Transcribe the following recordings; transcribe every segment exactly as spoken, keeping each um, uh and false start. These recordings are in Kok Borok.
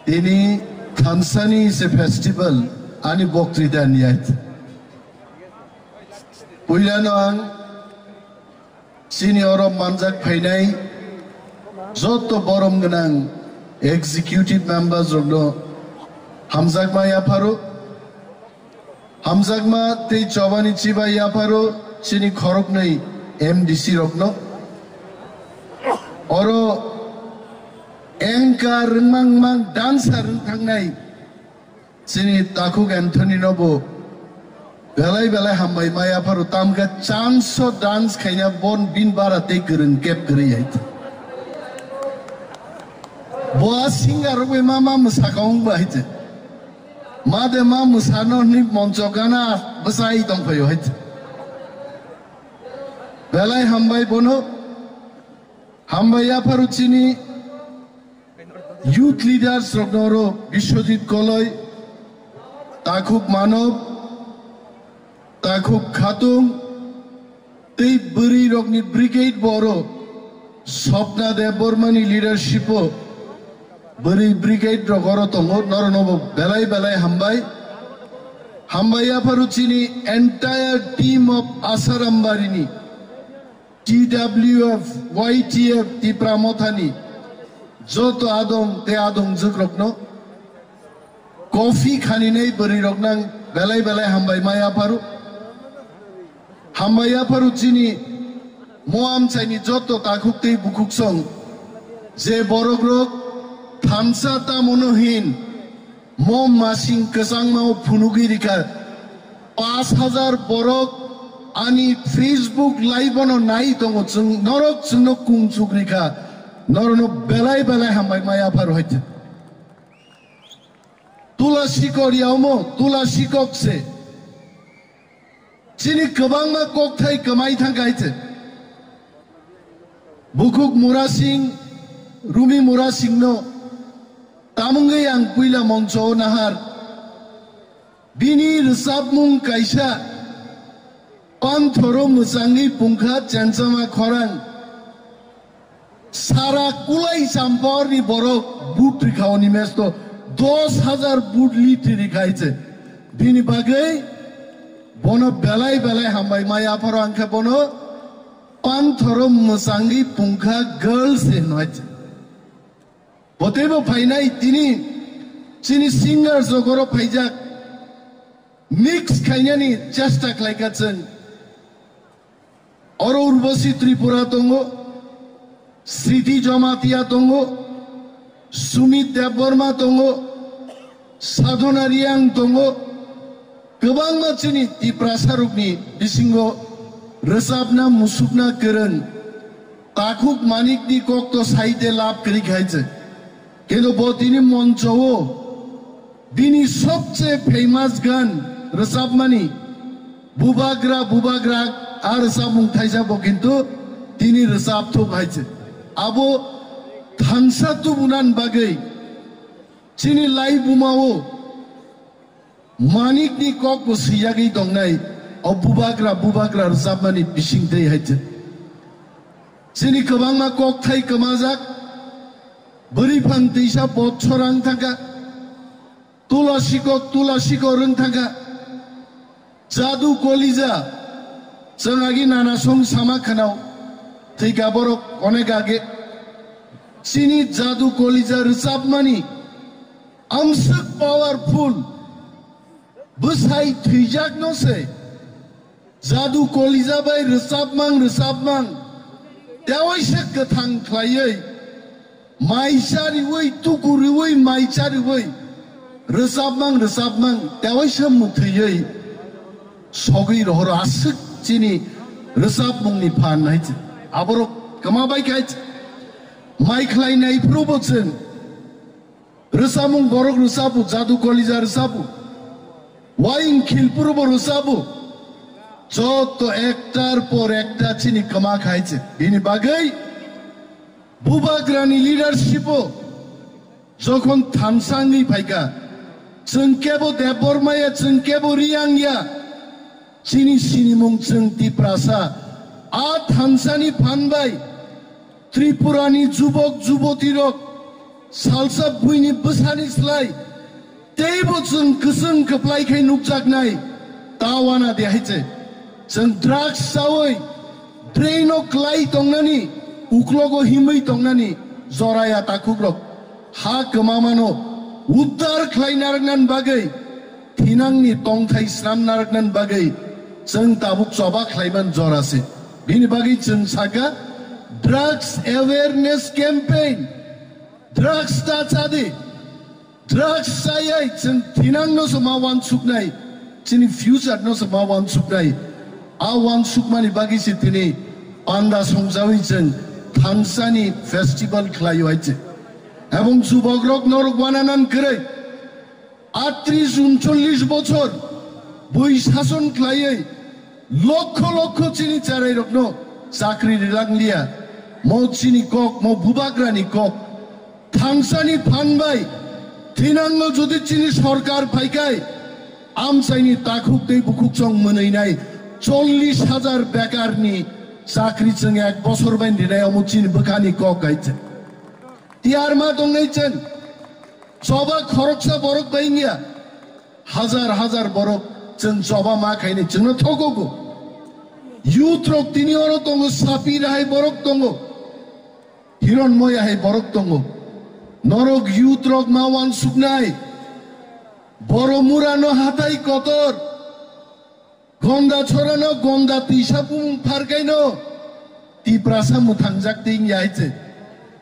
Tini thansani se festival ani boktwita niyait. Puilano ang chini oro manjak phainai joto borom gwnang executive members rokno hamjakma yapharo. Hamjakma tei chobani chibai yapharo chini khoroknwi M D C rokno. Oro anchor rwngmangmang dancer rwng thangnai chini Takhuk Anthony no bo belai belai hambai ma yapharo, tamkhe chance o dance khaina bon bin bara tei kwrwng kep kwrwi hai. Bo a singer rok bai ma ma mwsakha wng bai hai. Ma de ma mwsano hwnwi moncho gana bwsai tongphaio hai. Belai hambai bono. Hambai yapharo chini youth leaders rokno oro Biswajit Koloi, Takhuk Manob, Takhuk Khatung, tei bwrwi rokni brigade bo oro Swapna Debbarmani leadership o bwrwi brigade rok oro tongo, norokno bo belai belai hambai. Hambai yapharo chini entire team of Asarambari ni T W F, Y T F, Tipra Mothani joto adong tei adongjwk rokno coffee khaninai bwrwi roknang belai belai hambai ma yapharo. Hambai yapharo chini mo amchaini joto takhuk tei bukhuk song je borok rok thansa tamono hin mo masing kwchangma o phunugwi rikha. Pash hajar borok ani Facebook live no nai tongo, chwng norok chwngno kungchuk rikha, norokno belai belai hambai ma yapharo hai. Tula sikor yaumo, tula sikok se. Chini kwbangma kokthai kwmai thang kai se. Bukhuk Murasing, Rumi Murasing no tamungwi ang puila moncho o nahar. Bini rwchapmung kaisa, panthoro mwchangwi pungkha chenchama khorang. Sara kulai champorni borok but rikha oni mesto dos hajar but litri rikha hai se. Bini bagwi bono belai belai hambai ma yapharo ang khe bono panthoro mwchangwi pungkha girls se hwnwi hai se. Bo teibo phainai tini chini singers rok oro phaijak mix khainani chesta khlaikha chwng. Oro Urbosi Tripura tongo, Sriti Jamatia tongo, Sumit Debbarma tongo, Sadhana Riang tongo, kwbangma chini Tiprasa rokni bisingo rwchapna musukna kwrwng Takhuk Manikni kokto saite lab kwrwi khai se. Kintu bo tini moncho o bini sobse famous gan rwchapmani Bubagra Bubagra a rwchapmung thaisa bo kintu tini rwchap thuk hai se. Abo thansa tubunan bagwi chini lai buma o Manikni kok bo swijagwi tongnai, o Bubagra Bubagra rwchapmani bising tei hai se. Chini kwbangma kokthai kwmajak, bwrwi phang twisa botsorang thangkha, tula sikok tula sikok rwng thangkha, jadu kolija, chwng agi nana song sama khanao, thwikha borok onek age. Chini jadu kolija rwchapmani amswk powerful, bwsai thwijakno se jadu kolija bai rwchapmang rwchapmang tewaisa kwthang khlaiwi mai chariwi tuku riwi mai chariwi rwchapmang rwchapmang tewaisa muthwiwi sogwi rohoro aswk chini rwchapmungni phan hai se. Aborok kwma bai khai se. Mai khlainai phuru bo chwng rwchapmung borok rwchapu, jadu kolija rwchapu, waing khilpuru bo rwchapu. Joto ektar por ekta chini kwma khai se. Bini bagwi Bubagrani leadership o jokhon thansa wngwi phaikha, chwng kebo Debbarma ya, chwng kebo Riyang ya, chini sinimung chwng Tiprasa. A thansani phan bai Tripurani jubok jubotirok Salsa buini bwsani slai teibo chwng kwchwng kwplai khai nukjaknai ta wana de hai se. Chwng drugs chawi draino klai tongnani, uklogo himwi tongnani joraya takhukrok ha kwmamano uddar khlai narwknani bagwi, thinangni tongthai snam narwknani bagwi chwng tabuk choba khlaiman jora se. Bini bagwi chwng saka drugs awareness campaign. Drugs ta chadi. Drugs chayai chwng thinangno se ma wansuknai, chini future no se ma wansuknai. A wansukmani bagwi se tini panda songjawi chwng thangsani festival khlaio hai se. Ebong jubokrok norok wananan kwrwi. Atris unchollis bochor bui sason khlaiwi lokho lokho chini cherairokno chakri rilangliya. Mo chini kok, mo bubagrani kok. Thangsani phan bai thinango jodi chini sorkar phaikai, amchaini takhuk tei bukhuk chong mwnwinai chollis hajar bekarni chakri chwng ek bosor bai rinai, omo chini bwkhani kok hai se. Tiyar ma tongnai chwng. Choba khoroksa borok bai wngya, hajar hajar borok chwng choba ma khainai chwngno thogogo. Youth rok tini oro tongo, Sapir hai borok tongo, Hiron Moya hai borok tongo. Norok youth rok ma wansuknai. Boromurano hatai kotor. Gonda chorano gonda tisa bumung pharkaino Tiprasa mwthangjak tei wngya hai se.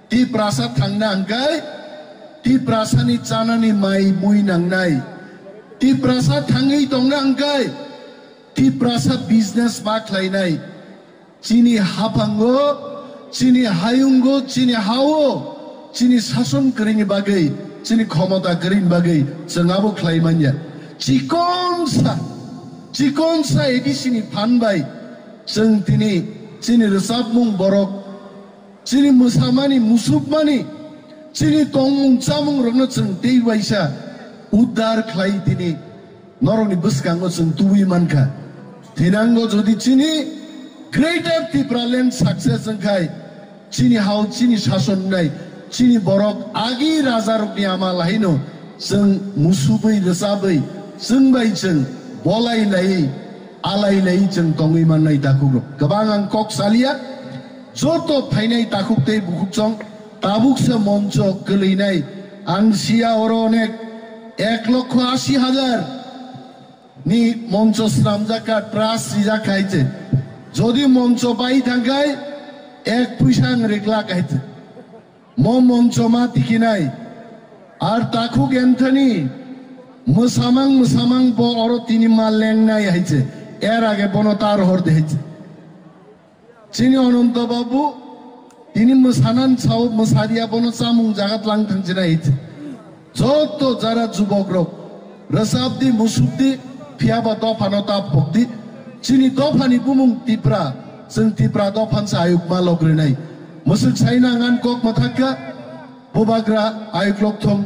Tiprasa thangna hwnkhe Tiprasani chanani mai mui nangnai. Tiprasa thangwi tongna hwnkhe Tiprasa business ma khlainai. Chini haphango, chini hayungo, chini hao, chini sason kwrwini bagwi, chini khomota kwrwini bagwi chwng abo khlai manya. Chikonsa, chikonsa A D C ni phan bai chwng tini chini rwchapmung borok, chini mwsamani, musukmani, chini tongmung chamung rokno chwng tei waisa uddar khlai tini norokni bwskango chwng tubui mankha. Thinango jodi chini Greater Tipraland success wngkhai, chini hao, chini sason wngnai, chini borok agi rajarokni ama lahaino chwng musubui rwchabwi chwng bai chwng bolai laiwi alai laiwi chwng tongwi mannai takhukrok. Kwbang ang kok saliya, joto phainai takhuk tei bukhuk chong tabuksa moncho kwlwinai. Ang siya oro onek ek lokho asi hajar ni moncho swnamjak kha, trust rijak kha hai se. Jodi moncho bai thang khai ek puisa ang rikla kha hai se. Mo moncho ma tikinai. Ar takhuk Anthony mwsamang mwsamang bo oro tini ma lengnai hai se. Er age bono tar hor de hai se. Chini Ananto Babu, tini mwsanan sao, mwsariya bono chamung jagat lang thang china hit. Joto jara jubok rok, rwchapdi, musukdi, phiyaba dophano tap pokdi. Chini dophani bumung Tipra, chwng Tipra dophan sa ayuk ma logrinai. Musuk saina ngan kok mathakka, bubagra ayuk lokthong.